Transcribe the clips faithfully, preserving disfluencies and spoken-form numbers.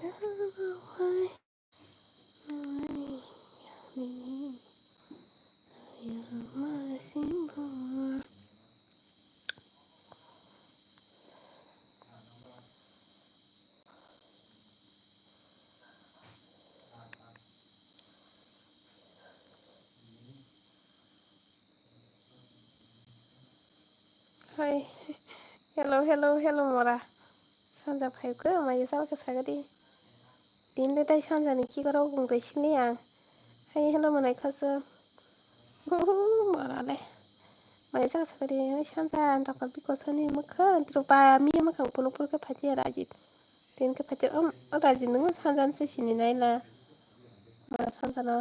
Hai. Hello, hello, hello, mora. Sanja phai khe, mai sal khe sagadi. Din le tai sanja ni ki goro bung bai sini ang. Hai, hello, manai khasu. Uhu, mora le. Mai sal sagadi, hai sanja, ang dokol biko sani mukha, tiro ba, mi mukha, puno pur khe phai ya Rajib. Din khe phai ya, um, Rajib nung sanja se sini nai la. Mora sanja no.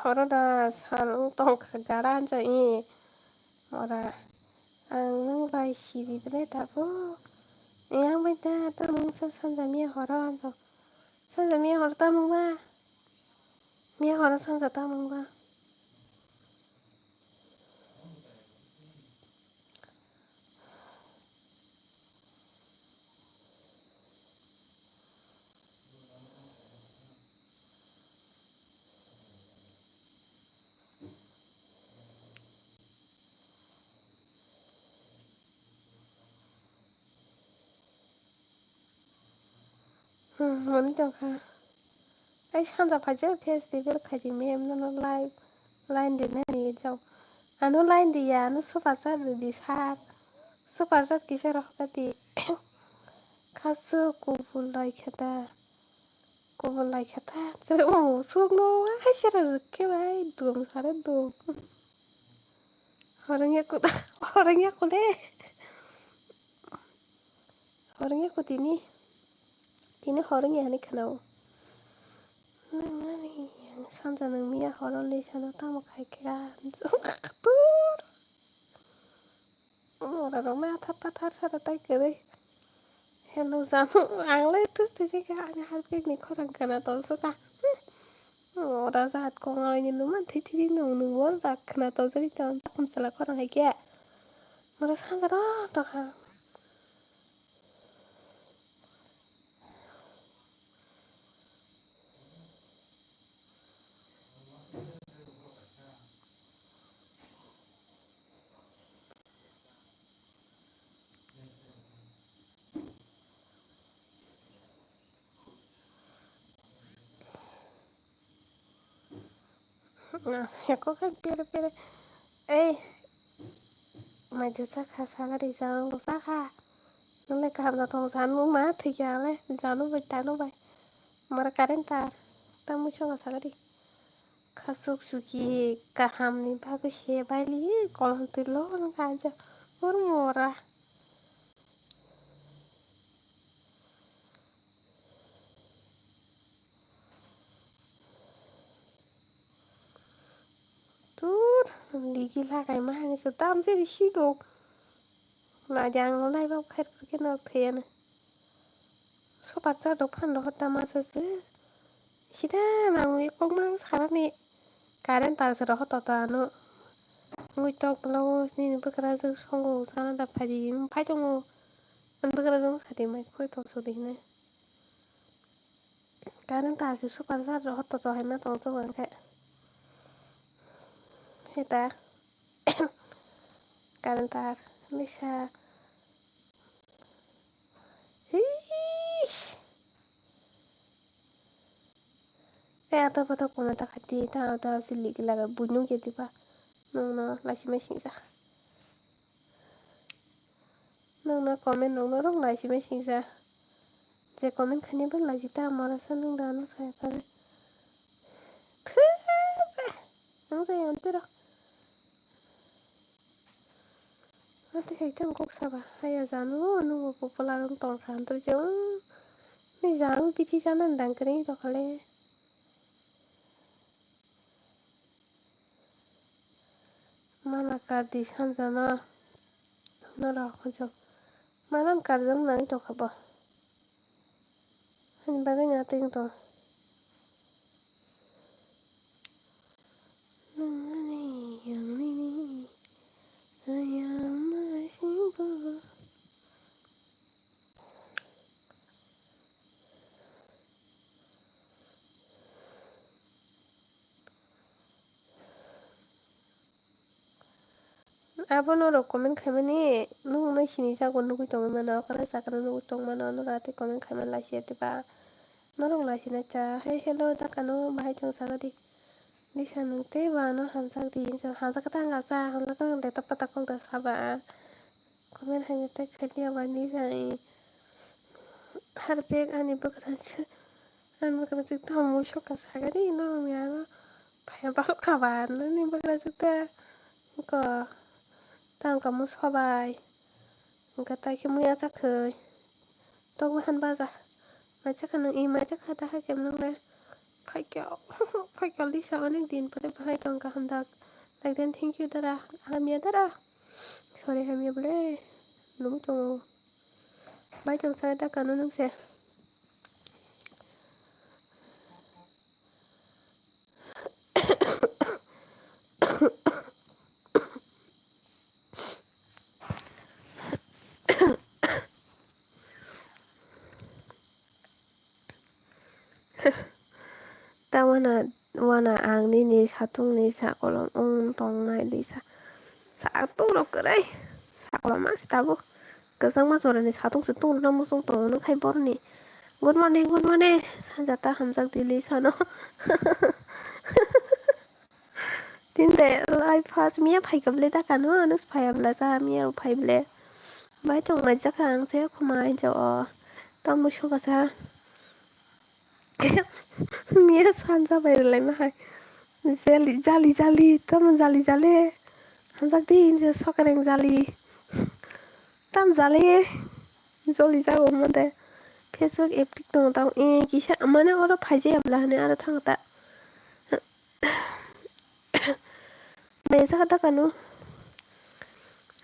Horo da sal wng tong kha gara hansa i ora ang nung bai siri belai tabuk. Yang bai da tamung sa sanja miya horo hansa sanja miya horo tamung ba miya horo sanja tamung ba. Hmm, mani tongkha. Ai sanja phaijak festival khaidi mem nono live line di nani jok. Ano line di ya, ano super chat di di sar. Super chat kisa rohka di. Kasu kubul lai khata. Kubul lai khata. Tere o suk no ai sera rikhe bai dum sare dum. Horeng ya kuda. Horeng ya kude. Horeng ya kutini. Tini horeng ya ni khanao. Nang ani sanja nang miya horo le sano tamo khai kha. Tur. Ora rok ma athar pathar sara tai kwrwi. Hello janu ang le tu tu ani harpik ni khorang kana tol suka. Ora jat kong ai ni luma thi thi nung nung bor jat khana tol jari ton takum sala khorang hai kya. Mora sanja ro to ha. Eko khe pere pere. Ei. Maija chakha sagari jang chakha. Nole kaham na tong janu ma thikya le janu bai tanu bai. Mara current tar. Tamu chunga sagari. Khasuk suki kaham ni bagwi se baili kolon twi lon kaja. Ur mora. Tur ligi lagai ma hani so dam jeri sido. Lagi ang no naiba khair purke no thayana. Super chat rok phan rohor da masa se. Sida nangwi kokmang sarani. Current tar se rohor toto ano. Ngwi tok blogo nini bwkrajwk songo sana da phaidi phai tongo. Ani bwkrajwk sadi mai khoi tok sodi hinai. Current tar se super chat rohor toto hai ma tong tongo hwnkhe. Heta. Current tar lisa. Hish. Eh, ata pata comment ta khati ta ata si ligi laga bunyu ke diba. Nung no laisi mai singsa. Nung no comment nung no rong laisi mai singsa. Je comment khani ba laisi ta mora sa nung da no sa ya pare. Thuu ba. Nung sa ya antero. Ati hai tang kok saba haya janu nungo popola rong tong kha antor je ni janu bithi jana dang kari tokale. Kardi sanjana norok hwnjak. Manan karjak nai tongkha bo. Hani bagwi na twi tong. Nangni yangnini ayang naisingbo. Abo norok comment khaimani nuknai sini jago nugwi tongwi mano, okra sakra nugwi tongmano, norok tei comment khaimani laisiya diba? Norok laisina cha, hey, hello, dakano, bahai chwng sagadi. Lisa nwng tei ba ano hamjak di, hamjak khe ta ang asa, hamjak khe nwng de tapa ta kok da saba. Comment hai mete khaidi aba ni jai. Harpek ani bwkrajwk, ani bwkrajwk tamo soka sagadi no ya no. Phaya bal kaba nani bwkrajwk ta. Ko tang kamu sobai. Hwnkhe tai khe muya chakhwi. Tok bahan baja. Mai chakha nwng i mai chakha ta hai khe nwng le. Phaikya, phaikya Lisa onek din pore bahai tong kaham dak. Like then thank you dara. Hamya dara. Sorry, hamya bole. Nungwi tongo. Bai tong sai da kanu nung se. Ta wana, wana ang nini satungni sakolom wng tongnai Lisa. Satung rok kwrwi, sakolom mas tabuk. Kwchangma jorani satung se tung rwna muchung tongo nung khai boroni. Good morning, good morning. Sanja ta hamjak di Lisa no. Tinde lai first miya phaikha ble da kanu, anus phaiya bla sa miya rok phai ble. Bai tong mai jakha ang se khuma injo o. Tamo soka sa. Miya sanja bai rwlai ma hai. Jali, jali, jali, tamo jali, jali. Hamjak di injo sokareng jali. Tam jali. Joli jago mode. Facebook active tongo tamo. E kisa mane oro phaijaya bla hani aro thango ta. Bai jaga dakano.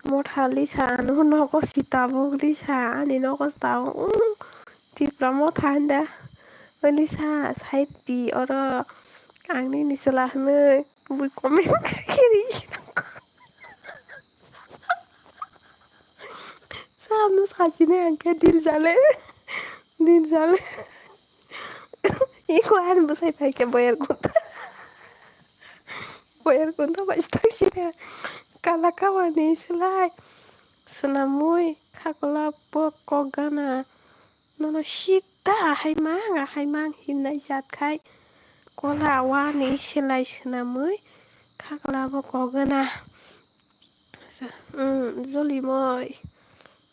Motha Lisa ano nogo si tabuk Lisa ani nogo si tabuk. Tipra motha hinda. O Lisa side di oro ang nini chwla hinwi bui comment khe ri. Samno sachine ang khe dil jale. Dil jale. Iko ani bwsai phai khe boyar kunta. Boyar kunta bai stang sida. Kala kawani selai. Swnamwi khakla bo kok gana. Nono sita ahai mang, ahai mang hinnai jat khai. Kola wani selai swnamwi khakla bo kok gana. Sa-, mm, joli moi.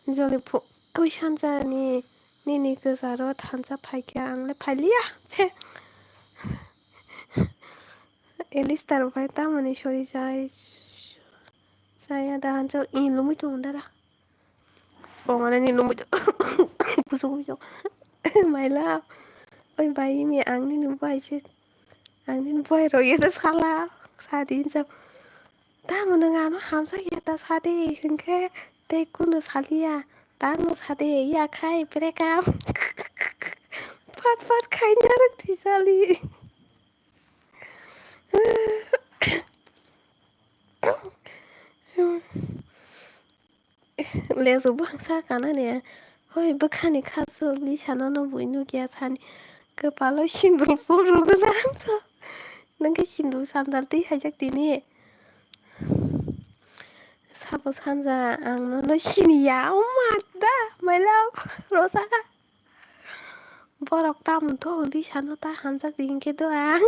Joli phu-, pui sanjani nini kwcharo thansa phaikha ang le phailiya. Se. Elistar bai tamoni sori jai. Saya da hanjo in lumui tung dara. Ongoreni lumui tung. Kusuk kusuk. Maila. Oi bai mi ang nini bai se. Ang nini bai roi ya sala. Sadi hinsa. Tamo nwng ano hamsa ya ta sadi. Hinkhe tei kunu saliya. Tamo sadi ya khai break up. Pat pat khaina rok thisali. Lesu bwkhak sa kana ne, hoi bwkhani khasu Lisa no no bui nukya sani kwpalo sindur phuru gwnang sa. Nangkhe sindur sandal twi haijak tini. Sabo sanja ang nono siniya, o ma da, my love, Rosaka. Borok tamo to uli sano ta hamjak di hinkhe do ang.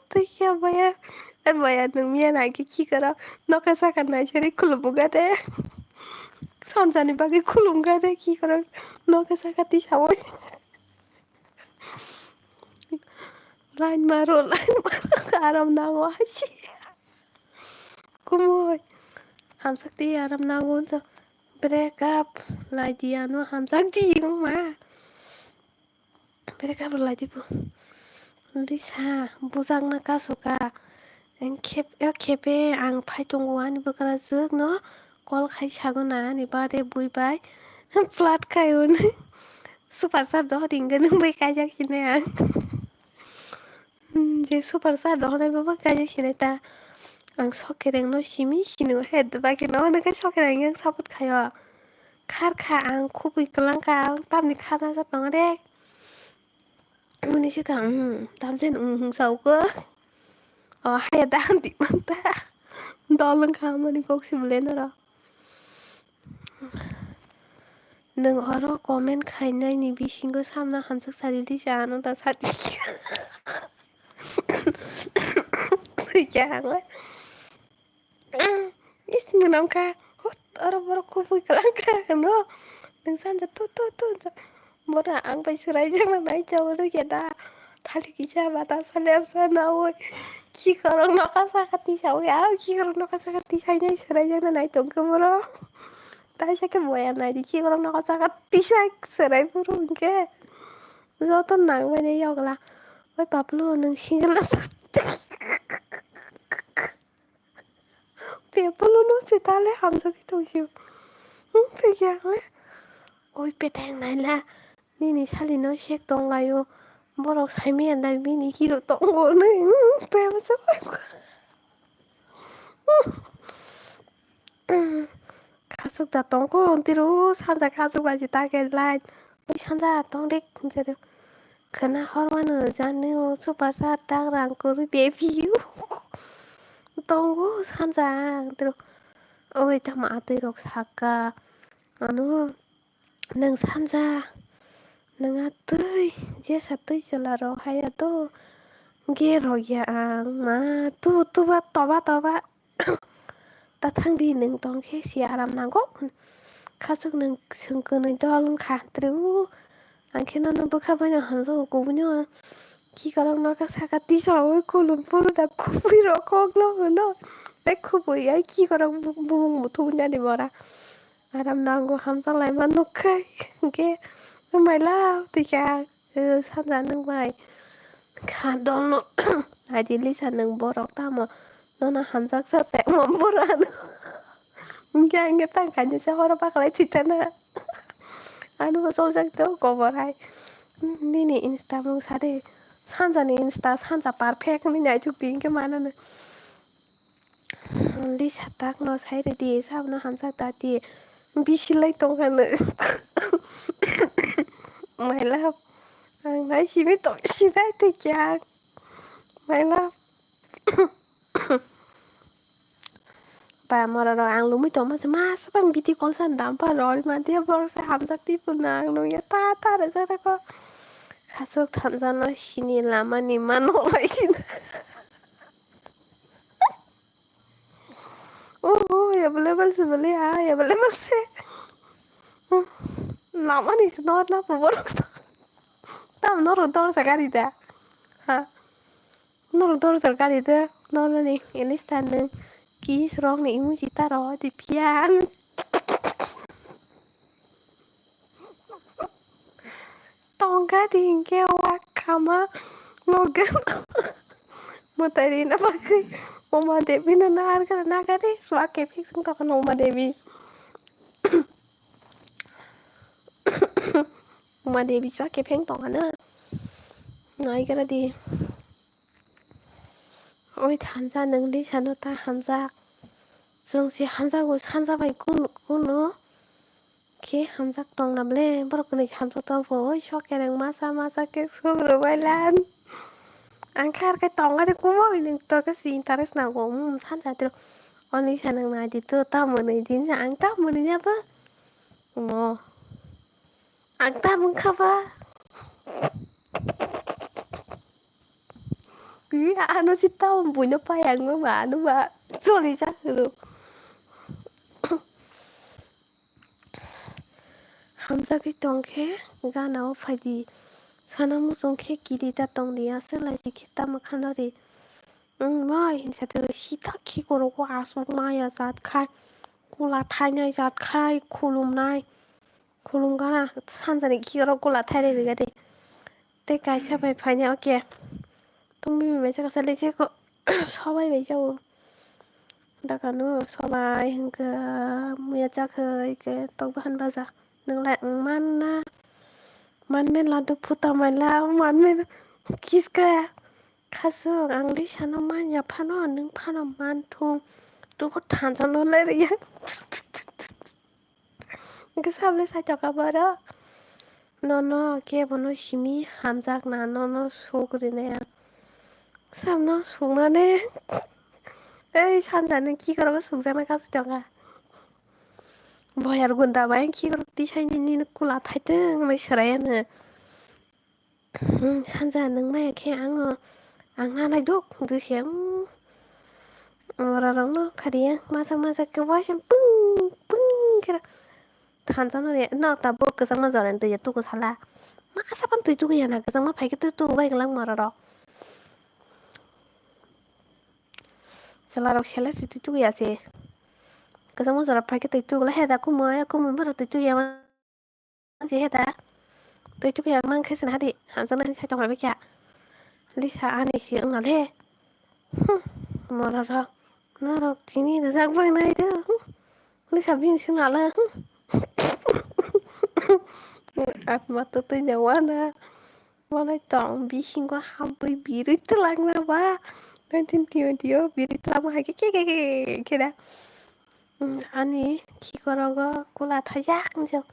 Twi khe baya, baya nwng miya nai khe khikorok nokha saka nai sari khulumukha de. Sanjani bagwi khulumkha de khikorok nokha saka twi sawi. Line maro, line maro, aram nango hasi. Kumui. Hamsak di aram nango unsa. Break up lai di ano hamsak di ma. Break up lai di bu. Lisa, bujak na kasuka. Ang khep-, o khepe ang phai tongo ani bwkrajwk no call khai sago na ani birthday bui bai flat khai hwnwi super chat dohor hwnkhe nwng bai kaijak sinai ang. Hmm, je super chat dohor nai baba kaijak sinai ta. Ang sokereng no simi sini he baki no hwnwi khe sokereng yang support khaio. Khar kha ang khubui kwlang kha ang tamni kharna jat tongo de. Muni se ka, hmm, tamsen, hmm, hmm, sa uko. O, haya da, di manta. Dol wngkha mani kok si bole noro. Nwng oro comment khainai ni bisingo samna hamjak sari di sa ano da sa di. Twi kya hangla. Is, mwnam kha. Hut, oro borok kubui kwlang kha, no? Nwng sanja tu, tu, tu, tu. Bora, ang bai swraijakna nai chao rw khe da. Thali kisa bata sale bwsa naui. Khikorok no kasa kati saui. Au, khikorok no kasa kati sainai swraijakna nai tong khe borok. Taisa khe boya nai di, khikorok no kasa kati sai swrai phuru hwnkhe. Joto nang mani yogla. Oi, Paplu, nwng single na sa. Pepolo no se tale hamjagwi tongsi. Hmm, tei khe ang le. Oi, peteng naila. Nini sali no sek tong laio. Borok sai maya dai bini hero tongo nai. Hmm, pepolo. Khasuk da tongkho tiro sanja khasuk bai ta khe line. Oi sanja tong de khunjado. Khwna hormano jani o super star tak rang kwrwi baby. Tongo sanja ang tiro. Oi tamo atwi rok sakka. Ano nwng sanja nwng atwi jesa twi chwla rok haya do. Ge rok ya ang ma tu tu ba toba toba. Ta thang di nwng tong khe si aram nango. Khasuk nwng swng kwnwi dol wngkha tiro. Ang khe nono bwkha bai no hamjago kubui no. Khikorok no kha saka tisaui khulum phuru da kubui rok kok no hwno. Tei kubui ai khikorok bu-, bumung muthung nani bora. Aram nango hamjak lai ma nuk khai. Hwnkhe wng bai la twi kha. O sanja nwng bai kha dolno. Aidi Lisa nwng borok tamo nono hamjak sa se mo borok ano. Hwnkhe ang khe tang khainwi se horo paklai thwi tana. Ano bo soljak tong kobor hai. Nini insta mung sade sanjani insta sanja perfect hinwi naithok di hwnkhe manano. Lisa tak no sai rwdi, sabno hamjak da di. Bisi lai tongkha no. My love. Ang nai simi tong sinai tei kya. My love. Pa mora rok ang lumui tongma se masa pang video call san dam pa rori ma dia borok se hamjak ti pun ang nung ya ta ta re jara ko. Khasuk thamjano sini lama ni mano lai sina. Oh, oh, available se bole, ah, available se. Hmm. Lama ni se nor na po borok. Tam nor dor sa gari da. Ha. Nor dor sa gari da. Nor ni elis tan ni. Kis rok ni imu jita ro di pian. Tongkha di hinkhe wakhama logan. Mwtai rina bagwi Uma Devi no nahar khe nagari swk khe fixing tongkha no Uma Devi. Uma Devi swk khe pheng tongkha na. Nai khe di. Oi thansa nwng Lisa no ta hamjak. Chwng se hamjago sanja bai kun-, kuno khe hamjak tongna ble borok kwnwi hamjak tongpho oi sok kereng masa masa khe sumrwbai lan. Ang khe ar khe tong ari kumo hwnwi to khe si interest nango. Hmm, sanja tiro o Lisa nwng nai di to ta mwnwi di ang ta mwnwi ya ba. Mo. Ang ta mung kha ba. Ih, ano si tamo buino payang ma ba, ano ba choli jak hwno. Hamjagwi tong khe gana o phai di. Sana muchung khe kiri ta tong di, aswk lai si khe tamo khana ri. Wng bai hinsa twi sita khikorok o aswk maya jat khai, kula thainai jat khai, khulumnai. Khulumgana sanjani khikrok kula thairwi rwgadi. Tei kaisa bai phainai, okay. Tungbi bai masa kasa lecheko. Sobai bai jao. Dakano sobai hwnkhe muya chakhai khe tok bahan baja. Nwnglai wng manna. Manmen ladu puta maila manmen kiska. Khasuk ang lisano manya phano nwng phano manthung. Tubo thansa no lai riya. Hwnkhe sable saitok ka borok. Nono kebono simi hamjakna nono suk rinai ang. Samno suknani. Ei sanjani kikorok sukjaknai kasu tongkha. Boyar gunda bai kikorok tisaini nini kula phaitwng hinwi swrai ano. Hmm, sanja nwng maya khe ango ang nanai duk dui se, hmm. Ora rok no khariya masa masa khe waisa pung pung khe thansa no re no ta bo kwchangma jora twi tuku sala masa pan twi tuku ya na kwchangma phai khe twi tuku bai kwlangma ora rok. Chwla rok seler se twi tuku ya se kwchangma jora phai khe twi tuku la he da kumo ya kumo borok twi tuku ya ma. Je heda. Twi tuku yang mang khe sina hadi. Hamjaknai sai tong bai kya. Lisa ani si wng nal he. Hmm. Mora rok. Norok tini rijak bai nai do. Hmm. Lisa bini si nal he. Hmm. Atma to twi jawa na. Walai tong bisingo habwi birwi twlangna ba. Nineteen twenty o birwi twlangma hai khe khe khe khe khe da. Hmm, ani khikorogo kula thaijak hinjak.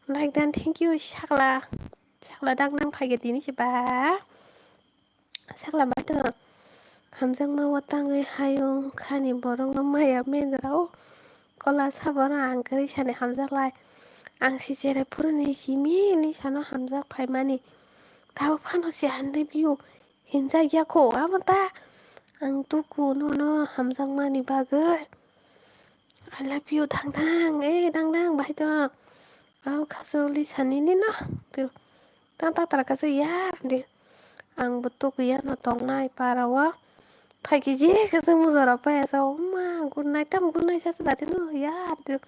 Like dan thank you sakla. Sakla dang dang phaikhe tini se ba. Sakla bai to hamjakma o tangwi hayung khani borokno maya menrao kola saborok ang kwrwi sani hamjaklai. Ang se cherai phuruni simi hinwi sano hamjak phaimani. Tabuk phano se handui biu hinjak ya kho amo ta. Ang tuku nono hamjakmani bagwi. I love you, dang dang, eh, dang dang, bahai tong. Au, khasu Lisa nini no. Tiro. Tang ta tara kasu yar, di. Ang butuk ya no tong nai para wa. Phai ki je kasu mujora pa ya sa, ma, good night, tam good night sa sa dati no, yar, tiro.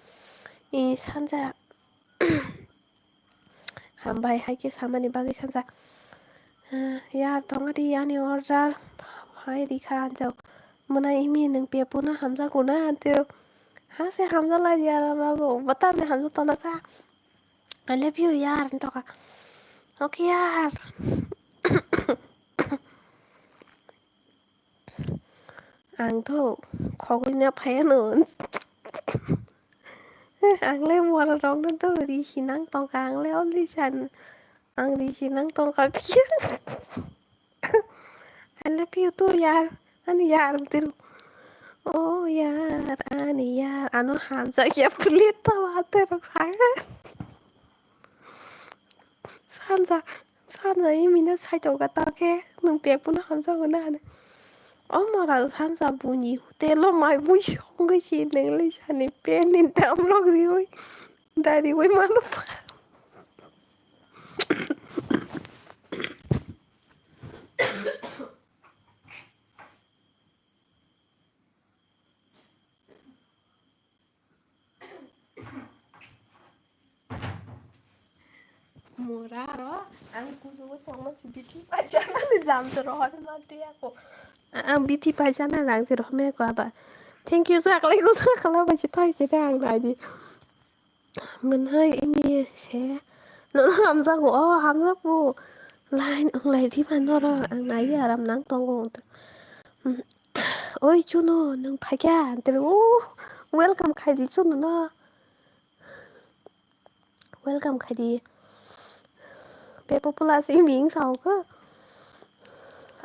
I sanja. Hambai hai khe samani bagwi sanja. Ah, yar tongadi ani order. Hai rikha anjao. Mwnai imi nwng pepuno hamjago na anteo. Ha se hamjak lai ya babu. Bwtani hamjak tona sa. I love you yar hintoka. Okay yar. Ang to khogwi na phaiya no. Ang le mora rok no to ri hinang tongkha, ang le only san. Ang ri hinang tongkha phiya. I love you too yar. Ani yar tiru. Oh yar, ani yar. Ano hamjak ya puli ta wate rok sanga. Sanja, sanja imina saitok ka ta khe nwng pepuno hamjago na hwnwi. O mora sanja buini hotelo mai bui songwi si nwng Lisani pen ni dam rok riui da riui mano pha. Mura ro, ang kusugo tongma si bithi paijana ni jam se rohor ma tiya ko. Ang bithi paijana rang se rohor me ko aba. Thank you sa kalai ko sa kala ba si thai se ang nai di. Mwnai imi se. No hamjago, o hamjago. Line wng lai di ba noro ang nai aram nang tongo. Oi Chunu, nwng phaikha? Ang tei, "Oh, welcome khai di Chunu no. Welcome khai di." Pepo plus imi wng sao kha.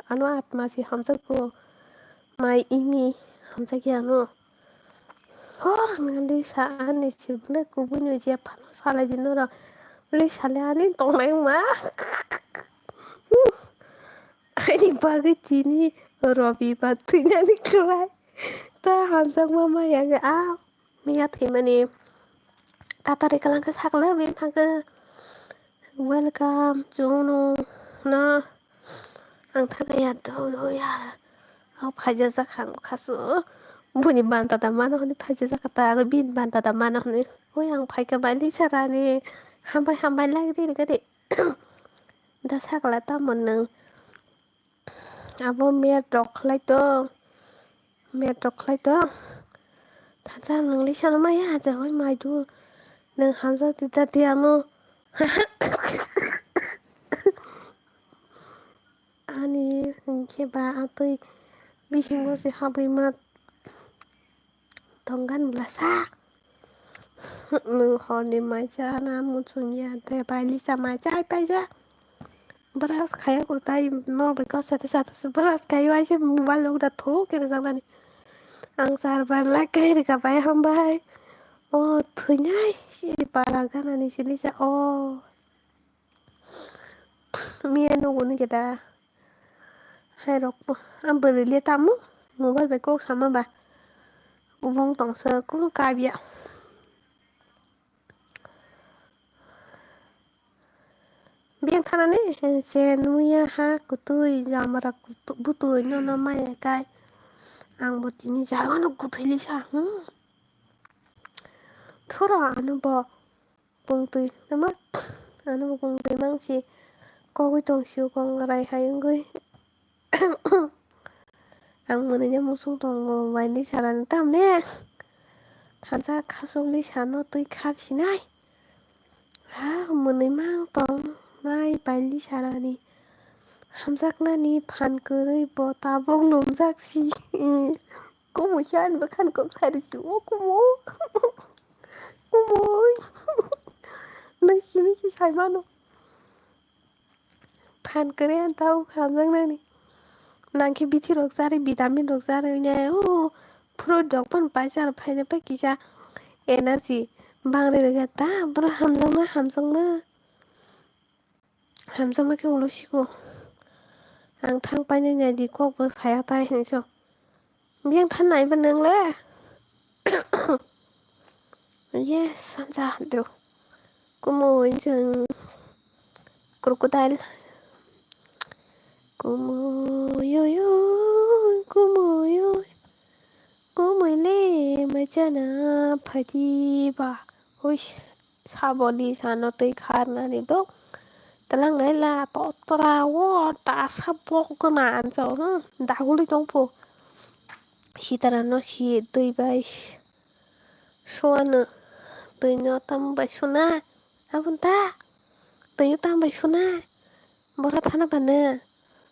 Ano atma si hamjak ko. Mai imi hamjak ya ano. Hor nang di sa ani si ble kubuni je phano salai di noro. Ble sale ani tongnai ma. Ani bagwi tini Robi ba thwinani kwlai. Ta hamjakma maya khe a miya thwimani. Tatari kwlangkhe sakla bini thangkhe, "Welcome, Chunu no." Ang thangkhe ya do do ya. Ang phaijajak ang khasu. Buni banta da mano hwnwi phaijajak ta, ang bini banta da mano hwnwi. Oi ang phaikhe bai Lisa rani. Hambai hambai lagri rikadi. Da sakla tamo nwng. Abo mer rok khlai tong. Mer rok khlai tong. Thansa nwng lisa no maya jagoi maidu. Nwng hamjak di dati amo. Ani hinkhe ba atwi bisingo se habwi ma tonggan blasa. Nwng horni maisa na muchung ya de bai lisa maisa hai paija. Brush khaya ko tai no bai ko sate sate se brush khai waise mobile log da tho kere jangnani. Ang sar bar la kai rika bai hambai. O thunai si para ganani si lisa o. Miya nugo nike da. Hai rok bo. Ang bwrwi le tamo. Mobile bai kok sama ba. Ubong tongsa kumo kabya. Biyang thanani je nuya ha kutui jamara kutu-, butui nono maya kai. Ang bo tini jagano kutui lisa. Hmm. Thoro ano bo. Kung twi nama? Ano bo kung twi mang si kogwi tong sio kong rai hai wngwi. Ang mwnwi no musung tongo bai ni salani tamne. Thansa khasukli sano twi khar sinai. Ha mwnwi mang tong nai bai ni salani. Hamjaknani phan kwrwi bo tabuk lumjak si. Kumu siya ni bwkhan kok sari si o kumu. Kumu. Nang simi si sai mano. Phan kare an tau khamjak nani. Nang khe bithi rok sari vitamin rok sari ne o fruit rok phan pai sar phai ne pai kisa energy bang re rega ta bro hamjak ma hamjak ma. Hamjakma khe ulo siko. Ang thang painai nai di kok bo saya tai hinso. Biyang than nai ba nang le. Yes, sanja dro. Kumui jeng crocodile. Kumui oi oi, kumui oi. Kumui le machana phati ba. Huish. Saboli sano twi kharnani dok. Telang lai la totra o tasa bok gana ansa, hmm, daguli tongpo. Sitara no si twi bai suano twi no tam bai suna. Abun ta twi no tam bai suna. Bora thana bana.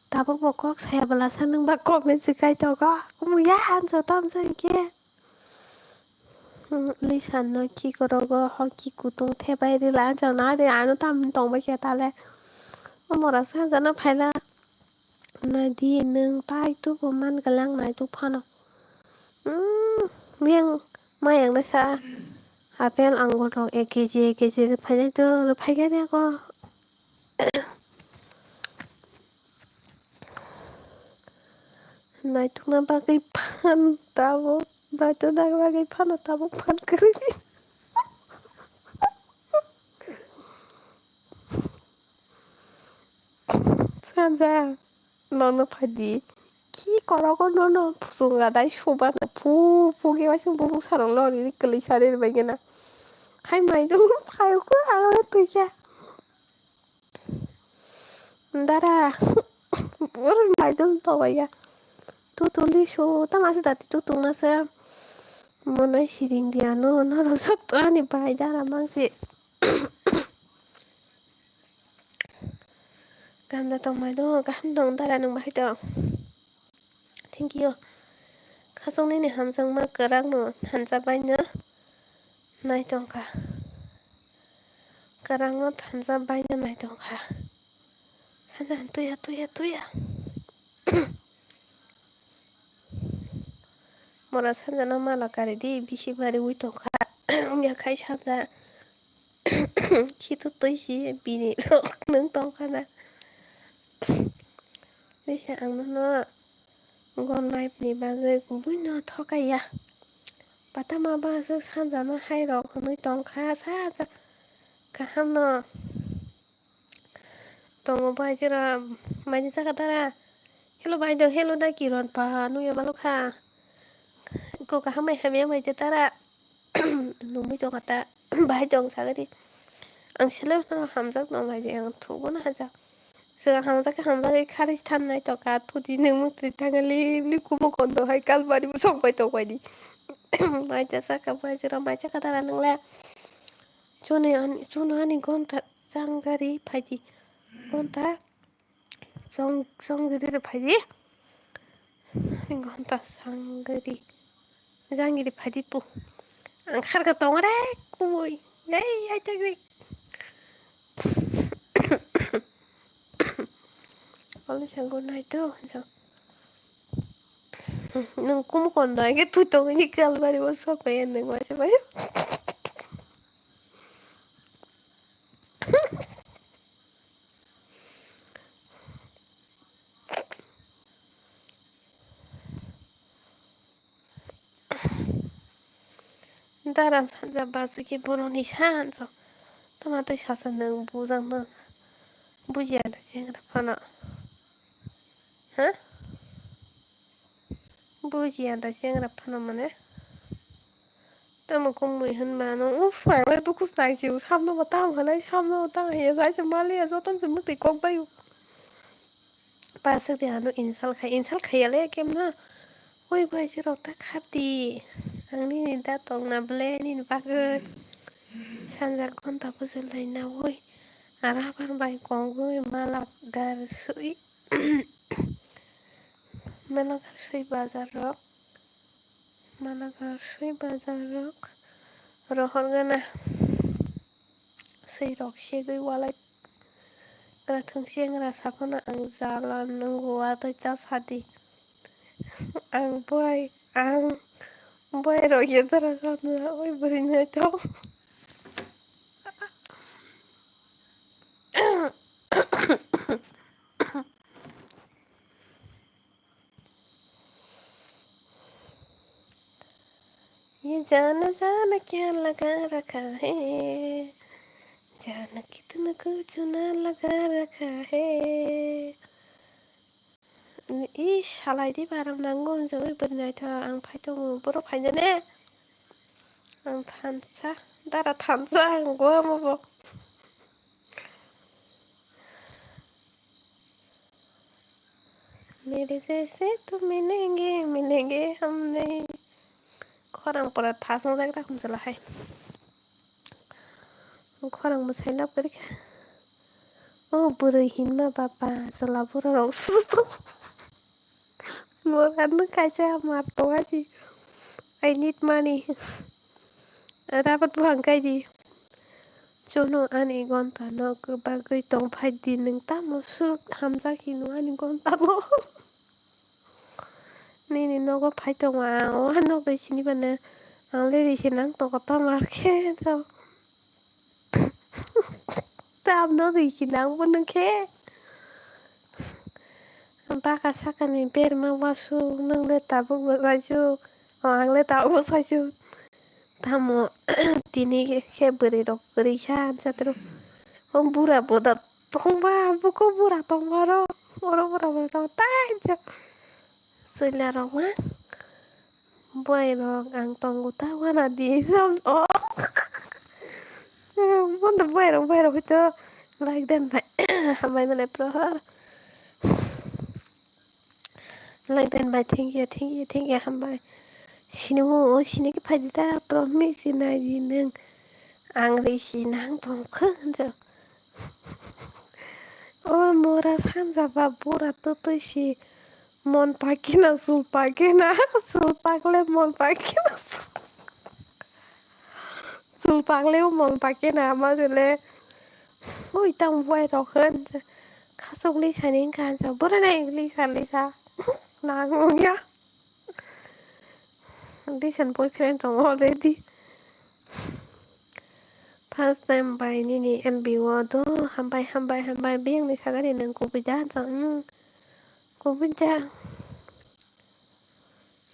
Tabuk bo kok saya bala sa nung ba comment se kai to go. Kumu ya ansa tam sa ke. Lisa no ki korogo ho ki kutung thebai rila jana de ano tam tong bai khe tale. O mora sa jana phaila. Nadi nung tai tu bo man galang nai tu phano. Hmm, miyang mayang na sa apple angur rok ek kg ek kg phainai to phaikha de ko. Naithokna bagwi phan tabuk, naithokna bagwi phano tabuk phan kwrwi. Sanja, nono phaidi. Ki korogo nono phusung gadai subana phu phu khe waising bubuk sarong lori kwlwi sari rwbaigena. Hai maidung phayokho ang le twi kha. Dara, oro maidung tobaiya. Tutuli su, tama se dati tutung na se. Monai siring dia no, norok sot ani bai dara mangsi. Kaham da tong maidung, kaham tong dara nung bahai tong. Thank you. Khasok nini hamjakma kwrak no thansa baino nai tongkha. Kwrak no thansa baino nai tongkha. Sanja tuya, tuya, tuya. Mora sanja no mala kari di, bisi bari ui tongkha. Wngya khai sanja. Khitu twi si bini rok nung tongkha na. Lisa ang nono gon life ni bagwi kubui no thokaiya. Patama ba aswk sanja no hai rok hwnwi tongkha sa sa kaham no. Tongo bai jera mai jaka dara. Hello bai do, hello da kiron pa nungya malokha. Ko kaham bai hamya bai je dara. Nungwi tongkha ta. Bahai tong sagadi. Ang seleng no hamjak tong bai de, ang thugo na hajak. Chwng hamjak khe hamjak khe khari than nai to ka thudi nung mukti thangli li kumu kondo hai kalbari bo sok bai tok bai di. Mai ta saka bai jora mai saka dara nung le. Chuni ani, chunu ani gonta changari phaidi. Gonta chong, chongri re phaidi. Ani gonta changari. Jangiri phaidi pu. Ang kharka tongre kumui. Ei, ai tagri. Oli sango nai to. Nung kum kondo age tu tongni kalbari bo sok bai nung ma se bai. Dara sanja basi khe boroni sanjo. Tama twi sasa nung bujang nung. Bujiya da chengra phano. Ha? Bujiya da chengra phano mane. Tamo kumui hwnba no uff ang le duku snai si samno bo tamo hwnai samno bo tamo hiya sai se maliya joton se mutwi kok bai. Pasuk de ano insult khai, insult khaiya le kemna. Oi bai se rok ta khati. Ang nini da tong na ble nini bagwi. Sanja ghonta bujul lai na oi. Ara bar bai kongwi mala gar sui. Mala gar sui bazar rok. Mala gar sui bazar rok. Rohor gana. Swi rok segwi walai kwrathwng chengra saphano ang jala nwngo watwi ta sadi. Ang bai ang bai rok yedara jana oi bwrwi naithok. ये जाना जाना क्या लगा रखा है, जाना कितना कुछ ना लगा रखा है. Ih, salai di baram nango, jagwi bwrwi naitha ang phai tongo, borok phainjani. Ang thansa, dara thansa, ang go amo bo. मेरे जैसे तो मिलेंगे, मिलेंगे हम नहीं. Khorang pura thasongjak ta khumsala hai. Khorang mwsai lab kwrwi kha. O bwrwi hinma bapa chwla bura rok susto. Mora no kaisa mar tonga si. I need money. Rabat buhang kai di. Chwngno ani gonta no kwbagwi tong phai di nwng tamo swk hamjak hino ani gonta no. Nini nogo phai tongo ang o nokni sini bana ang le ri se nang tongo tamo khe to. Tamno ri se nang bo nung khe. Baka sakani berma wasuk nung le tabuk bo saisuk o ang le tabuk bo saisuk. Tamo tini khe bwrwi rok kwrwi sa chatro o bura boda tongba buko bura tongba ro oro bura boda tong tai ja. Chwla rok ma bwai rok ang tongo ta wana di sam o. Bondo bwai rok bwai rok hwito like den bai hambai mane prohor. Like den bai thank you thank you thank you hambai. Sini o sini khe phai di ta promise nai di nung ang ri si nang tong khe hwnjak. O mora sanja ba bura twtwi si mon pakina sul pakina sul pakle mon pakina sul pakle o mon pakina ama jele oi tang bai rok hwn khasok lisani wngkha hwnsa bura nai lisa lisa nang ya. Recent boyfriend tongo already. First time bai nini L B o do hambai hambai hambai biyang ni sagani nang kubui da jang kubui da.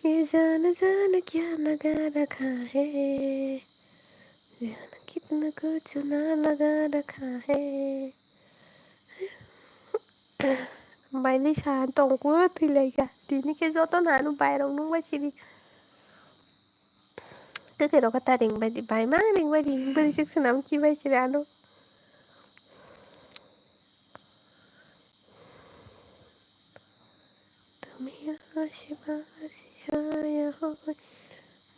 Ye jana jana kya laga rakha hai, jana kitna kuch na laga rakha hai. Bai lisa tongkhu thwilaikha. Tini khe joto nanu bairok nungbai sidi. Kwkhwirok khe ta ringbai di, bai ma ringbai di. Bwrwi chwk swnam kibai sidi ano. Siba sisaya hoi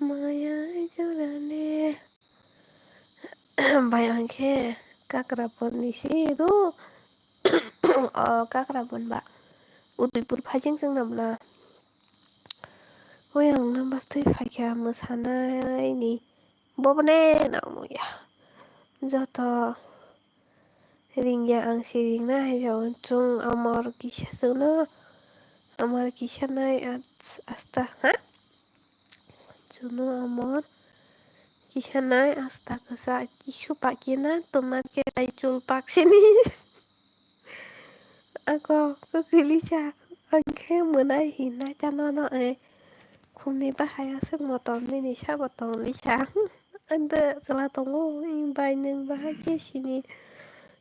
maya jorane. Bai ang khe Kakrabon ni si ru. O Kakrabon ba Udaipur phai chwng chwng nam na. Oi ang number twi phaikha mwsanai ni. Bo bwne nang nukya. Joto ringya ang se ringna hai jao. Chwng amor kisa chwngno. Amor kisa nai as-, asta, ha? Chwngno amor kisa nai asta kwsa kisu pakina tomar ke ai chul paksini. Ako kwkwi lisa, ang khe mwnai hinai ta nono, eh, khumni bahai aswk motom nini sabo tong lisa. Ando chwla tongo, bai nwng bahai khe sini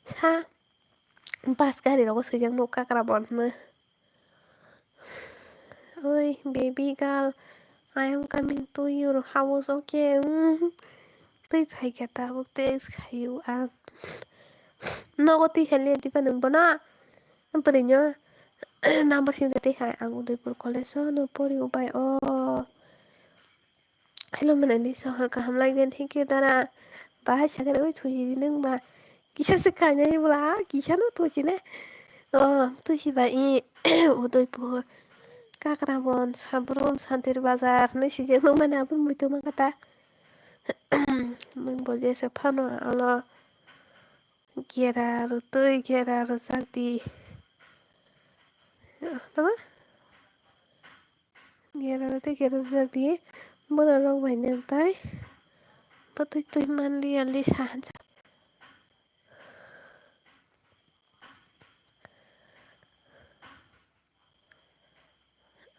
sa bus gari rogo swijak nuk Kakrabon hwnwi. Oi, baby girl, I am coming to your house, okay? Mm. Twi phaikha tabuk text khaio ang. Nogo twi haliya diba nwng bono? Bwrwino number sim twi hai ang Udaipur college o no pori o bai o. Hello, mwnani sohor kaham lai den, thank you dara. Bahai sakhe oi thuji di nwng ba. Kisa se kanya bwla, kisa no thuji ne. O, thuji ba i Udaipur. Kakrabon, Sabrum, Santir Bazar, nai sijak nung mani aboni muitu mangkha ta. Mung bo jesa phano alo gera rwtwi gera rwjak di. Tama? Gera rwtwi gera rwjak di. Borok rok bai nang tai. Bwtwi twi manliya lisa hansa.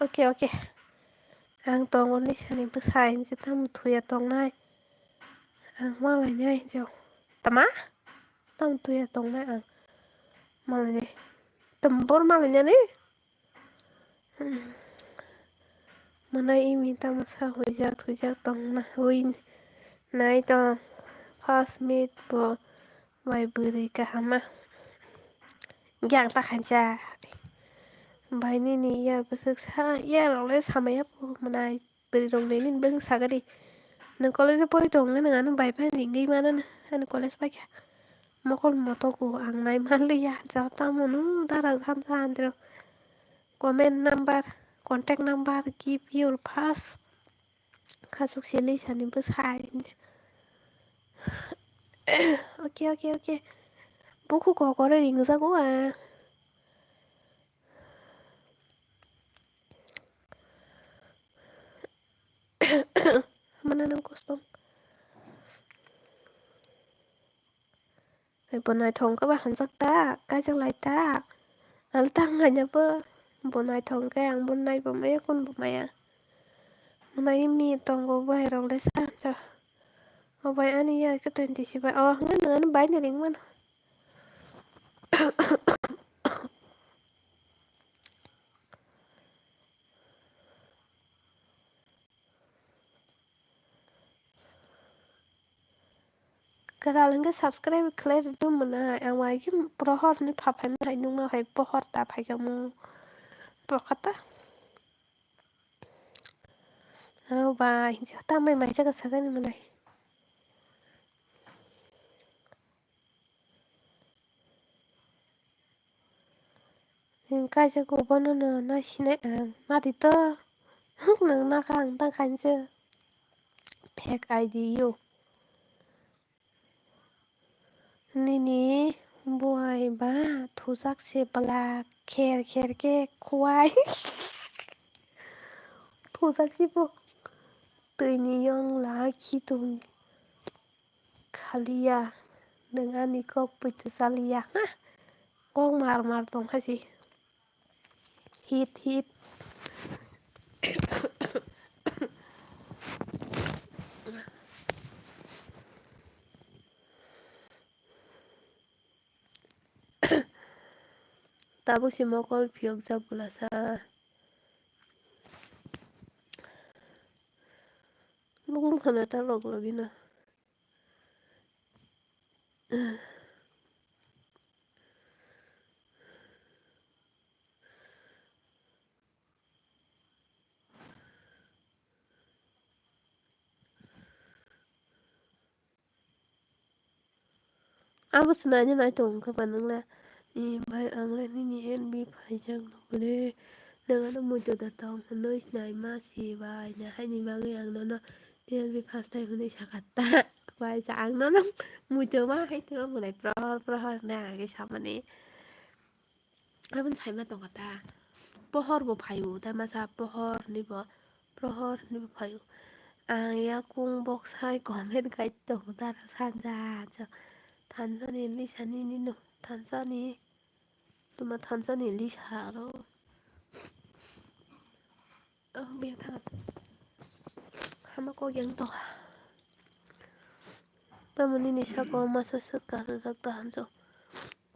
Oke, oke. Ang tongo lisani bwsa hinse tamo thuya tongnai. Ang malainai hinse. Tama? Tamo thuya tongnai ang. Malainai. Tamo bor malainani? Mwnai imi tamo sa huijak thuijak tongna hui nai tong. First meet bo. Bai bwrwi kahama. Yang ta khansa. Bai nini yar bwswk sa, yar rok le samaya po mwnai. Bwrwi rok le nini bwswk sagadi. Nwng college o pori tong nai, nwng ano bai bai ringwi mano na. Ani college paikha. Mokol moto ko ang nai manliya. Jao tamo no dara jhan jhan dro. Comment number, contact number, give your first. Khasuk se lisani bwsai. Oke, oke, oke. Buku kokore ringjago a. Mana nang kosong. Hai bo naithok wngkha ba hamjak ta, kaijak lai ta. Ang tang haina bo, bo naithok wngkhe ang bo naibo maya, kun bo maya. Bo nai mi tongo, bo hai rok le sa, sa. O bai ani ya khe twenty si bai. O hwnwi nang ani bai ni ring mano. Kwtal hwnkhe subscribe khlai rwdi mwnai. Ang bai khe prohor hwnwi pha phaima hai nukma hai pohor ta phaikha mu. Pokhata. Aro bai hinsa tamai mai jaga sagani mwnai. Nwng kaisa kok bono no naisinai ang. Nadi to. Nwng nakha ang tang khainsa. Fake I D yo. Nini buai ba thujak se bwla kher kher khe khuai. Thujak se bo. Twi ni yong la khitung. Khaliya, nwng ani kok poito chaliya, ha? Kok mar mar tong kha si. Hit, hit. Tabuk si mokol phiyokjak bwlasa. Bukung khana ta log logino. Abo se naina nai tong khe ba nwng le. Ni bai ang le nini help ni phaijak no le. Nwng ano muitu da tong hwnwi sinai ma si bai na haini bagwi ang nono help ni first time hwnwi sakha ta. Bai sa ang nono muitu ma hai tongma munai prohor prohor na age samani. Aboni saima tongkha ta. Pohor bo phaio ta masa pohor ni bo prohor ni bo phaio. Ang yakung bok sai comment khai tongo ta sanja sanja. Thansa ni lisa ni ni no thansa ni. Tuma thansa ni lisa aro. Oh, bia tha. Hama kok yang to. Tamo nini sako masa swk kasajak ta hanjo.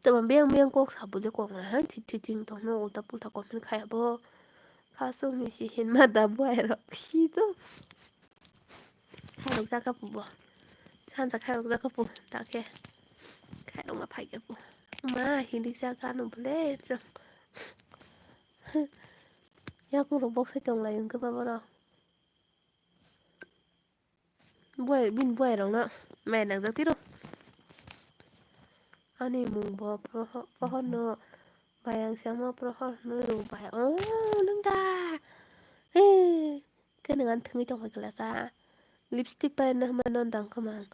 Tamo biyang biyang kok sabu le kok na hai thik thik thik tong no ulta pulta comment khai abo. Khasung ni si hin ma da buai rok si to. Khairok jaka pu bo. Sanja khairok jaka pu ta khe. Khairok ma phai khe pu. Ma hilik jaka no bole chwng. Yakung rok bok sai tong lai wngkhe ba borok. Buai, bini buai rok no mai nang jak tiro. Ani mung bo proho-, prohor no bai ang sama prohor no bai. Oh, nung da. Hey, khe nang an thangwi tong pai kala sa. Lipstick pai na ma non dang khamang.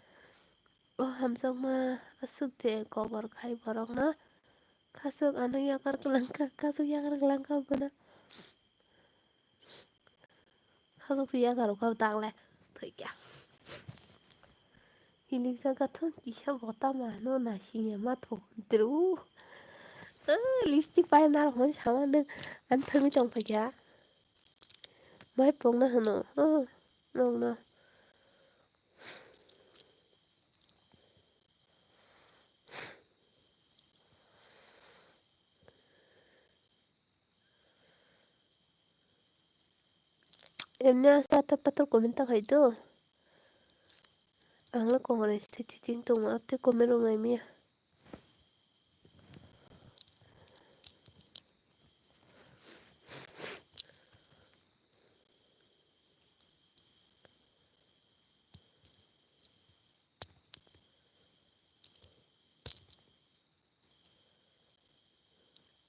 Oh, hamjakma aswk de cover khai borok no. Khaswk ano yakar kwlangkha, khaswk yakar kwlangkha bono. Khaswk se yakar kha takle thwikya. Hilik jaga thung kisa bota mano nasingya ma thung tru. Eh, lipstick pai narok hwn sama nung an thangwi tong phaikya. Mai pokna hwno, oh, nokno. Emni aswk atar patar comment ta khai do. Ang le comment sitting tongo, abo tei comment rok nai maya.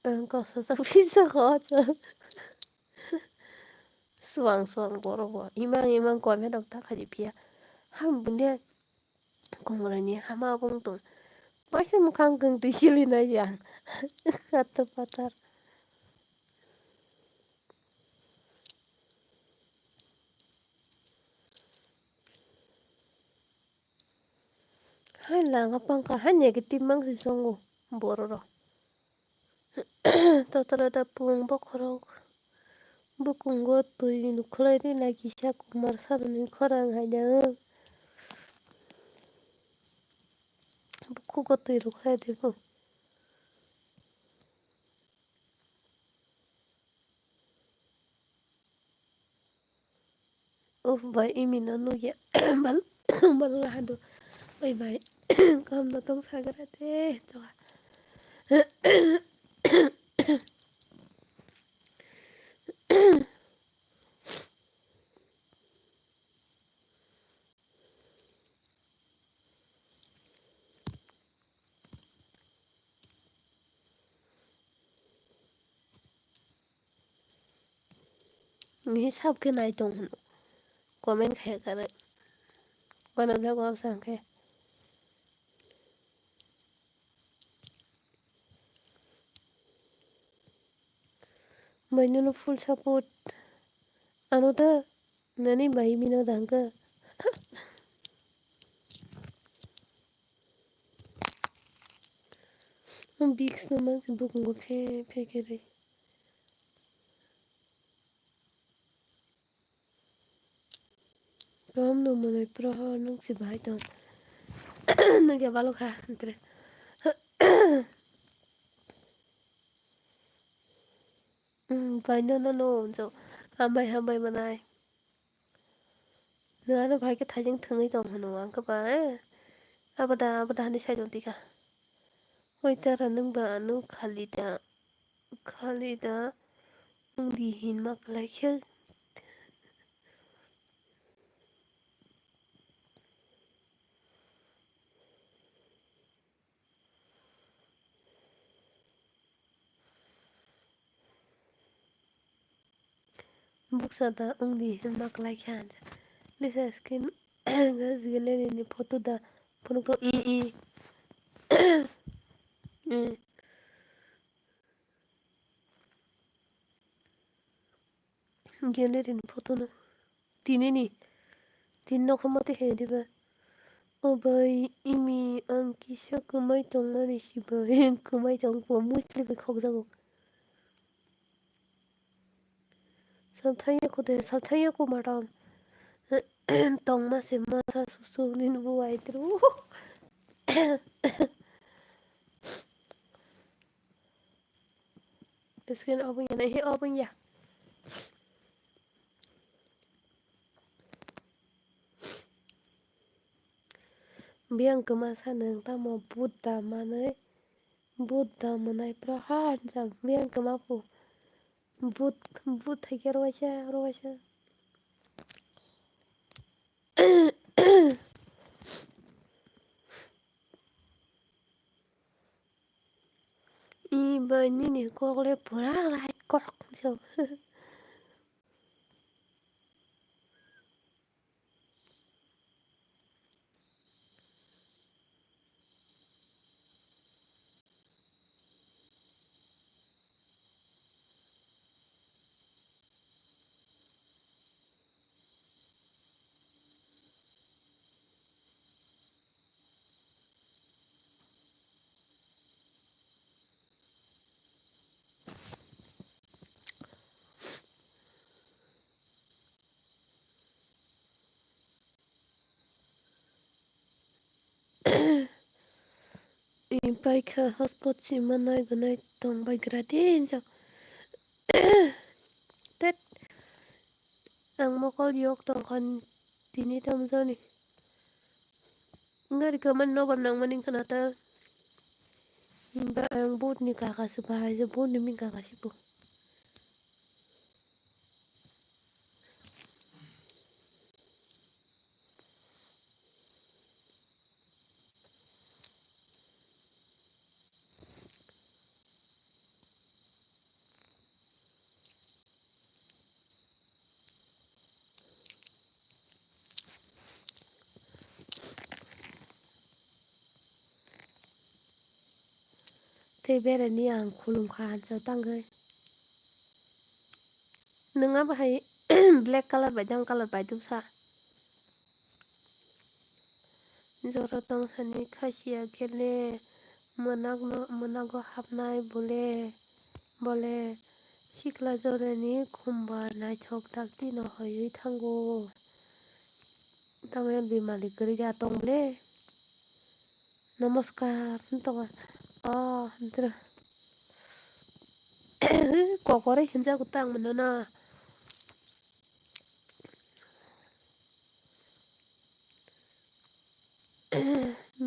Ang kok sajak pisa kho chwng. Suang suang borok bo. Imang imang comment rok ta khaidi phiya. Ham bunya kongrani hama bung tong. Paisa mukhang kung twi sili nai yang. Kato patar. Hai langa pangkha hai negative mang si songo borok rok. Totoro da pung bokhorok bukungo twi nukhlai ri lai kisa kumar saroni khorang hai da. Bukugo twi rukhlai di bo. Uf bai imino nugya bal bal lahado. Oi bai kam no tong sagra te to. Ni sab khe nai tong hwno comment khe kwrwi. Bono jago absa hwnkhe. Bai nono full support. Ano da nani bai mino dangka. Bigs no mang si bukungo phe phe khe ri. Kaham no mwnwi prohor nung si bahai tong. Nung ya balo kha antre. Bai no no no jo hambai hambai manai. Nung ano bai khe thaijing thwngwi tong hwno ang khe ba eh. Abada abada hani sai tong tika. Oi tara nung ba ano khali da khali da nung di hin ma kwlai khe. Buksa da wngdi hwnma kwlai kha. Lisa screen gallery ni photo da phunukgo i i. Gallery ni photo no. Tinini. Tin nokho mate he diba. O bai, imi ang kisa kwmai tongmani si bai. Kwmai tong po, mui sli bai khokjago. Salthaya ko de, salthaya ko madam. Tongma se masa susuk ni nubu waitru. Screen off wngya nai, he off wngya. Biyang kwma sa nwng tamo but da manwi, but da mwnai pura ha hansa biyang kwma pu. But, but hai khe rwkaisa, rwkaisa. I bai nini kok le pura right kok. Paikha hotspot si manai gwnai tong bai gra de hinjak. Tet. Ang mokol yok tongkha tini tamjani. Wngkha rikha mani nobar nangmani khna ta. Himba ang butni kaka se bahai se butni ming kaka se bo. Tei berani ang khulum kha hansa tangwi. Nwng abo hai black colour bai dang colour bai dubsa. Jora tong sani khasiya khele mwnakno, mwnago hapnai bole, bole sikla jorani khumba naithok dakti no hoiwi thango. Tamo bimali kwrwi da tong bole. Namaskar, hinwi tongo. Oh, hintra. Kokore hinjago tang mano na.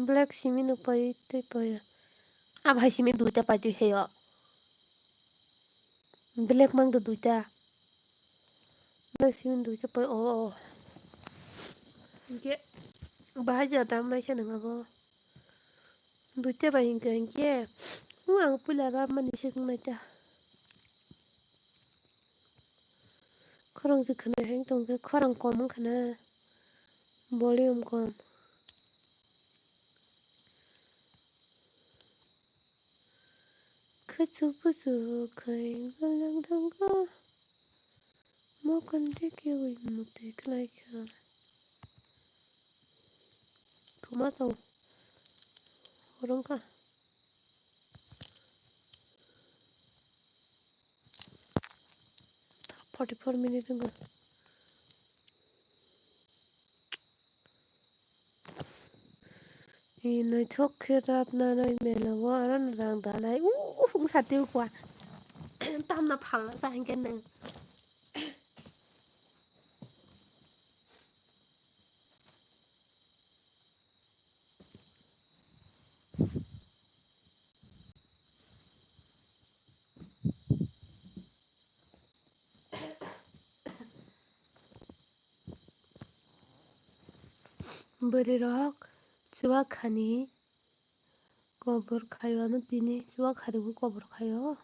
Black simi no pai tei pai. Abo hai simi duita pai twi heyo. Black mang do duita. Black simi duita pai o o. Hingke bahai ja dam naisa nang abo. Duita bai hingke hingke. O ang puila rap mani se wng naita. Khorang se khwnai hai tongkhe khorang kom wngkha na. Volume kom. Khachu buchu khai galang thangkha. Mokol de kewi mutwi khlaikha. Thuma chao. Horongkha. Forty four minute wngkha. Naithok khe rap nanai mela o aro no rang danai. Uuu, wng sati ukwa. Tamna phalna sa hinkhe nwng. Bwrwi rok chuwa khani kobor khaio, ano tini chuwa kharibo kobor khaio.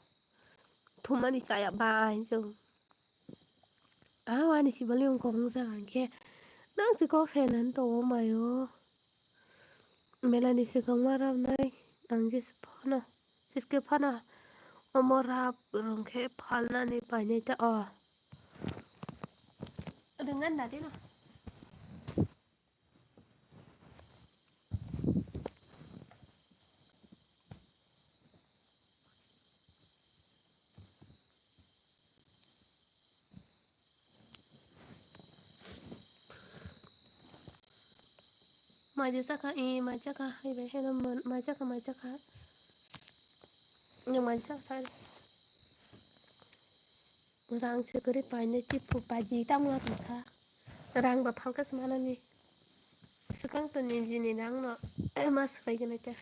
Thumani chaya bai chwng. Aw ani sibali wng kok wng jak ang khe. Nang si kok sai nani tongo mayo. Melani swkang ma rwnai ang jesa phano, jeske phano omo rap rwng khe phalnani painai ta o. Rwngan da dino. Mai de saka, eh, mai saka, hai bai, hello, man, mai saka, mai saka. Nwng mai saka, sai. Rang se kwrwi painai, tipo paji, tamo na tongsa. Rang ba phalka se manani. Swkang to ni jini rang no, ma swbai gwnai ta.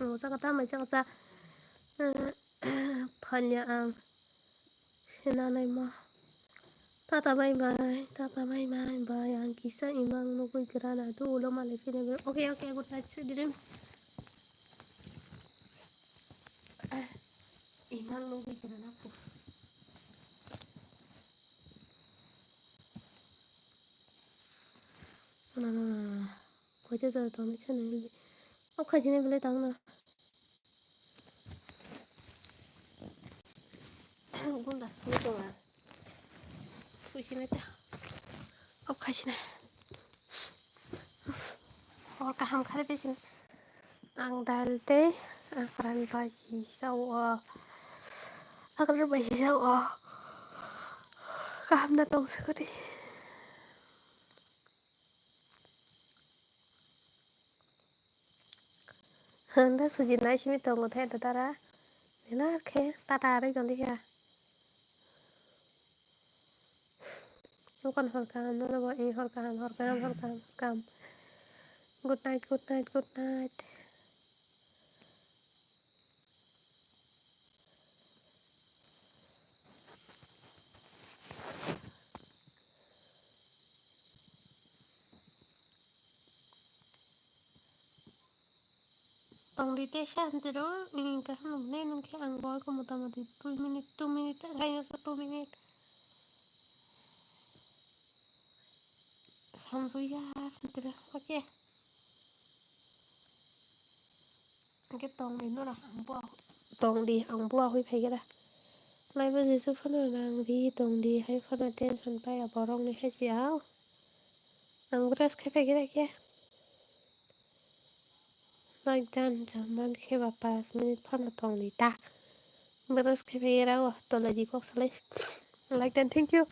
Ang saka ta mai saka ta, eh, phalya ang sinanai ma. Tata bye bye, tata bye bye, bye. Ang kisa imang nugui grana tu ulo malai phine be. Okay, okay, good night, sweet dreams. Imang nugui grana ku. Na, na, na, na. Koita jora tongni sene. Okhai jine bele tang na. Gunda sini tonga. Puisina ta. Okhai sini. Hor kaham khare besin. Ang dal te, ang kran baji sao. Akar baji sao. Kaham na tong sekali. Handa suji nai simi tongo the da dara. Nila khe tata ari tong dikha. Nokon hor kaham, nono bo i hor kaham, hor kaham, hor kaham, hor kaham. Good night, good night, good night. Tong di te sa antero, ini kaham le nung khe ang bo ko motamoti two minute, two minute, ang khaina sa two minute. Samsuya santira, okay. Angke tong di nora ang bo, tong di ang bo hui phai khe da. Lai bo jesu phano nang di tong di hai phano tension pai a borok ni hai si ao. Ang brush khai phai khe da khe. Like dan jaman khe ba paanch minute phano tong di ta. Brush khai phai khe da o tola di kok salai. Like dan, thank you.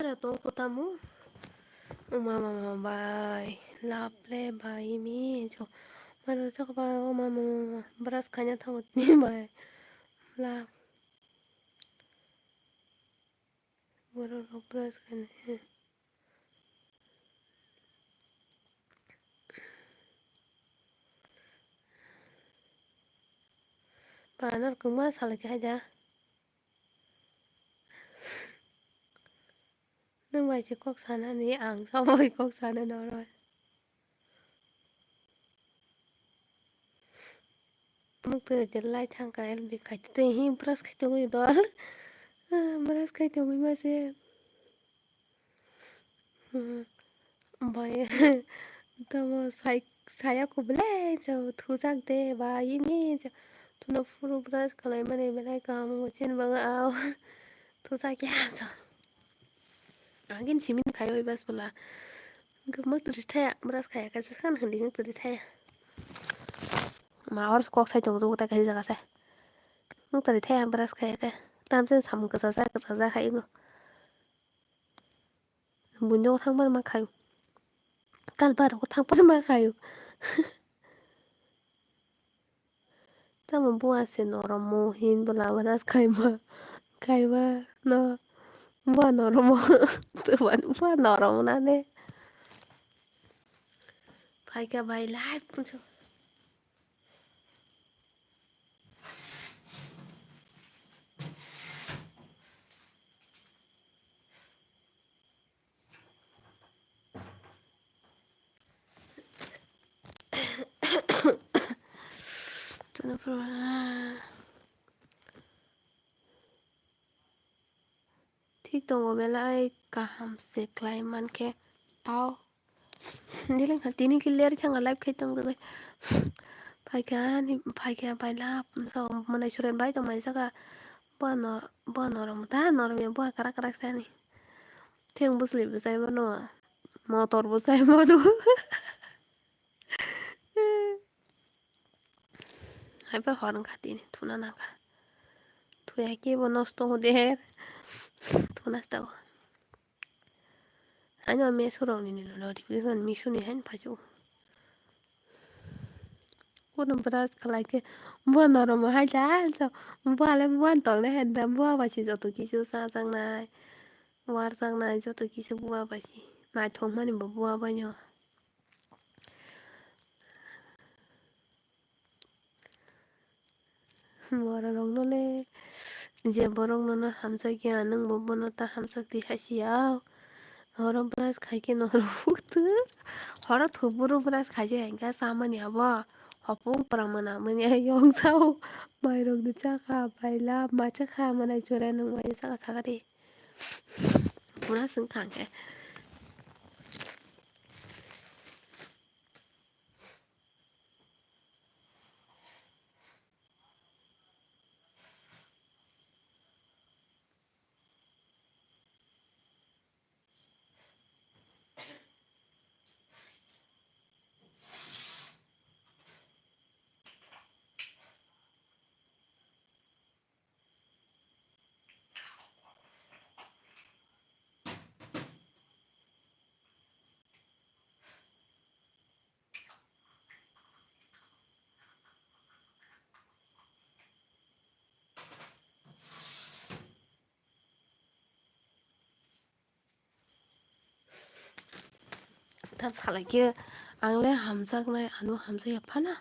Tara tong ko tamu. Uma mama bai. Lap le bai mi jo. Maro chok ba o mama mama. Brush khaina thango tini bai. Lap. Borok rok brush khaina. Panor kwma salai khe haida. Nwng bai se kok sanani, ang sabo bai kok sana noroi. Mwktwi de lai thangkha L B khai twi hi brush khai tongwi dol. Brush khai tongwi ma se. Hmm. Bai tamo sai saya ko belai jo thujak de ba yimi jo. Tuno phuru brush khalai mani belai kaham ngo chen bang au. Thujak ya jo. Agin simin khai oi bas bula. Gumuk turi thaya brush khaya ka san hindi gumuk turi thaya. Ma or kok sai tong jo ta kai jaga sai. Gumuk turi thaya brush khaya ka. Tam chen samung kasa sa kasa sa khai go. Buino thang par ma khayo. Kal bar ko thang par ma khayo. Tamo bua se noromo hin bwla brush khaima, khaima no bua noromo, bua noromo na ne. Phaikha bai live punso. Thik tongo belai kaham se khlai mankhe tao. Deleng kha tini khe ler khe ang live khai tong bai. Phaikha ni phaikha bai lap so mwnai suren bai tong mai saka. Bo no bo norom ta norom ya bo karak karak sani. Theng bwsli bwsai mano. Motor bwsai mano. Haiba hor wngkha tini thuna nangkha. Thuya khe bo nosto huder. Thuna stabo. Haino meso rokni notification misuni haino phaisu. Kono brush khlai khe bo noromo hai da so bo ale bo tong le henda bo bai si joto kisu chajaknai warjaknai joto kisu bo bai si naithok mani bo bo bai no. Borok rok no le je borok no no hamjak ya nwng bo bono ta hamjak di hai si ya. Horo brush khai khe no rw horo thuburu brush khai je hai khe chamani abo hopung pora mwnamani yong sao mai rok ni chakha paila ma chakha mwnai chwrai nwng mai chakha sakha de. Pura swngkha hwnkhe. Tam salai khe ang le hamjaknai ano hamjakya phano.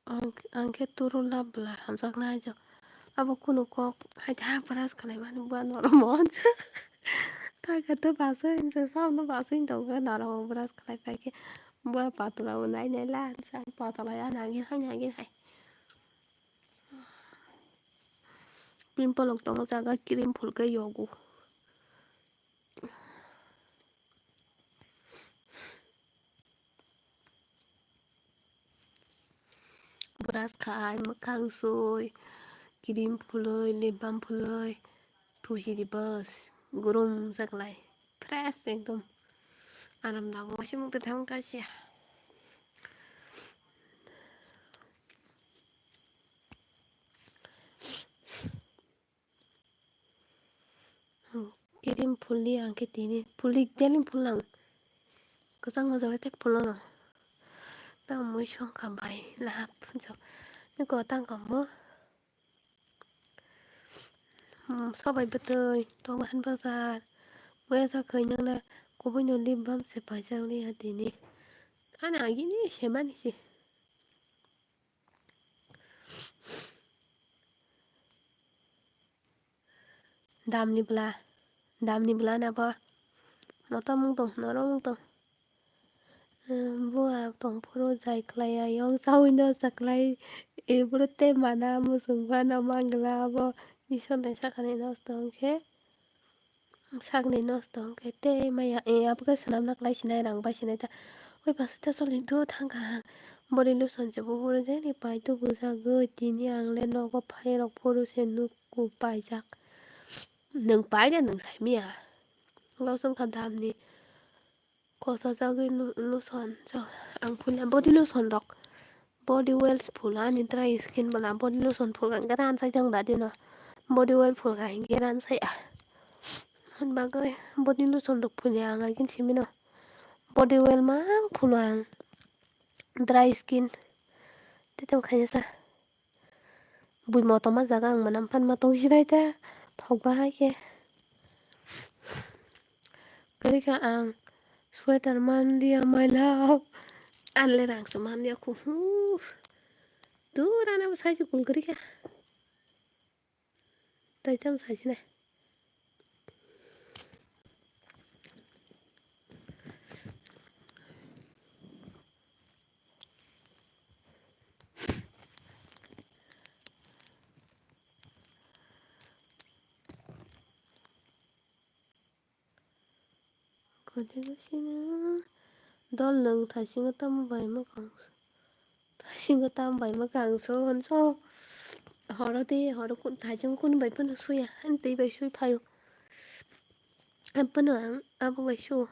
Ang, ang khe turu lab bwla hamjaknai jo. Abo kunu kok hai khe brush khlai mani bo norok monsa. Kaka to basui hinsa sao no basui hinsa khe norok brush khlai pai khe bo patla bo nai nai la hinsa patla ya nagir hai nagir hai. Pimple rok tongma jaga cream phulkhe yogo. Brush khai, mwkhang sui, cream phulwi, lip balm phulwi, thusi di bas, grum jaklai, fresh ekdom. Aram nango, waisa mukti thang kaisa. Lim phuldi ang khe tini. Phuldi, de lim phul ang. Kwchang ma jora tek phul no. Tang mui song kha bai. Lahap jo. Ni ko tang kam bo. Hmm, sobai bwtwi, tong bahan bazar. Mui ajak khainang le kubui no lip balm se paijak li ha tini. Ani agini se mani se. Damni bwla, damni bwla na bo. Motom wng tong, norok wng tong. Ehm, bo ang tong phuru jai khlai, ayong chaui no chaklai. Ebro tei mana muchung phano mangla abo. Isor nai sakani nosto hwnkhe. Sakni nosto hwnkhe tei maya, eh, abo khe swnamna klai sinai, rang bai sinai ta. Oi bwswk ta choli do thang kha. Body lotion se buphuru jeni pai tubujagwi tini ang le nogo phairok phuru se nukkuk paijak. Nwng pai de nwng sai miya. Lotion kha damni. Kosa jagwi lu-, lotion, so, ang phulya body lotion rok. Body wash phul ani dry skin bwla body lotion phul kha hwnkhe ransai jang da dino. Body wash phul kha hwnkhe ransai ah. Hwn bagwi body lotion rok phulya ang agin simino. Body wash mang phulu ang. Dry skin. Tei tong khaisa. Bui motom ma jaga ang manam phan ma tong sinai ta. Thok bahai khe. Kwrwi kha ang sweater manliya maila. Anle rang se manliya khu. Dur ana bo sai se kul kwrwi kha. Tai tam sai se nai. Kodi basina dol nung thasingo tamo bai mwkang. Thasingo tamo bai mwkang so hwnso. Horo de, horo kun, thaichung kun bai phano suya. Ani twi bai sui phaio. Ang phano ang abo bai su.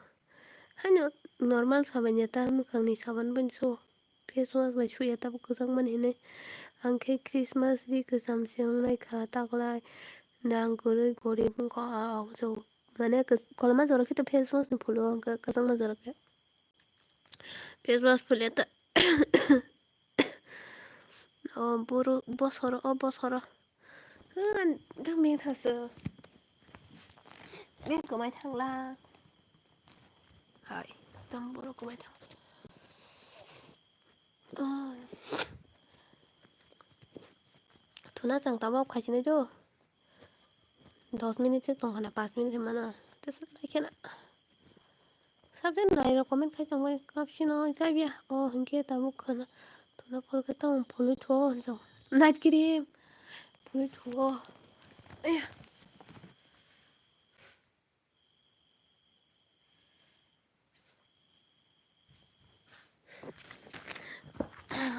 Haino normal sabai ya ta mwkang ni saban bai su. Face wash bai suya tabuk kwchang mani hinwi. Ang khe Christmas ri kwcham se wngnai kha taklai nang kwrwi gorib wngkha ang so. Mane kwch-, kwlama jora khe to face wash ni phulo hwnkhe kwchangma jora khe face wash phulya ta. O boro bosoro o bosoro. Hwn, dang beng thaso. Beng kwmai thangla. Hai, tamo borok kwmai thang. Oh. Thuna chang tamo khaisini do. Dos minute se tong khana, pas minute se mano. Tesa laikhena. Sabjani nai rok comment khai tongbai, kapsino oi kabya. O hinkhe tabuk khana. Thuna phuru khe tamo phulwi thuo hinjo. Night cream. Phulwi thuo. Aya.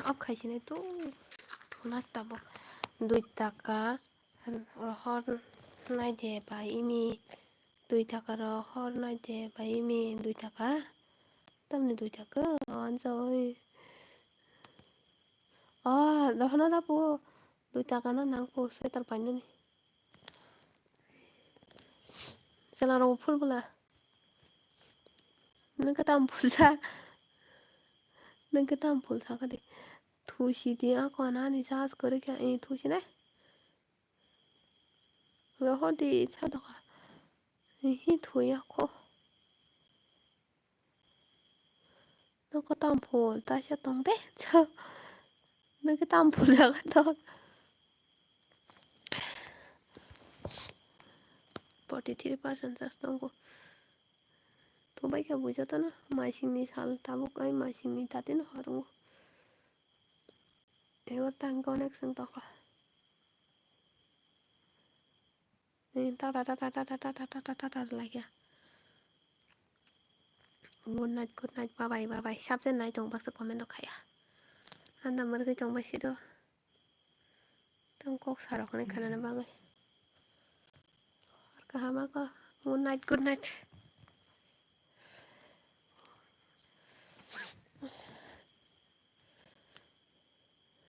Off khai sini tu. Thuna tabuk dui taka. Hor nai de bai imi. Dui taka ro hor nai de bai imi dui taka. Tamni dui taka anjoi. Ah, dohna da pu. Dui taka na nang pu sweater painani. Chwla rok phul bwla. Nang khe tam phul sa. Nang khe tam phul sa kadi. Thusi di a kona ni charge kwrwi kha, eh, thusi nai. Rohor di cha doka. Hi thuya kho. Nokho tam phul ta sa tong de. Cha. Nokho tam phul jaga to. Forty three percent charge tongo. Thubai khe bujo to na. Masingni sal tabuk ai masingni tatin horungo. Ego tang connection tokha. Ni tata tata tata tata tata tata laikya. Good night, good night, bye bye, bye bye. Sabse nai tong baksa comment rok khaya. Anda murgwi tong bai sido. Tong kok sarok ni khana na bagwi. Kaham ako. Good night, good night.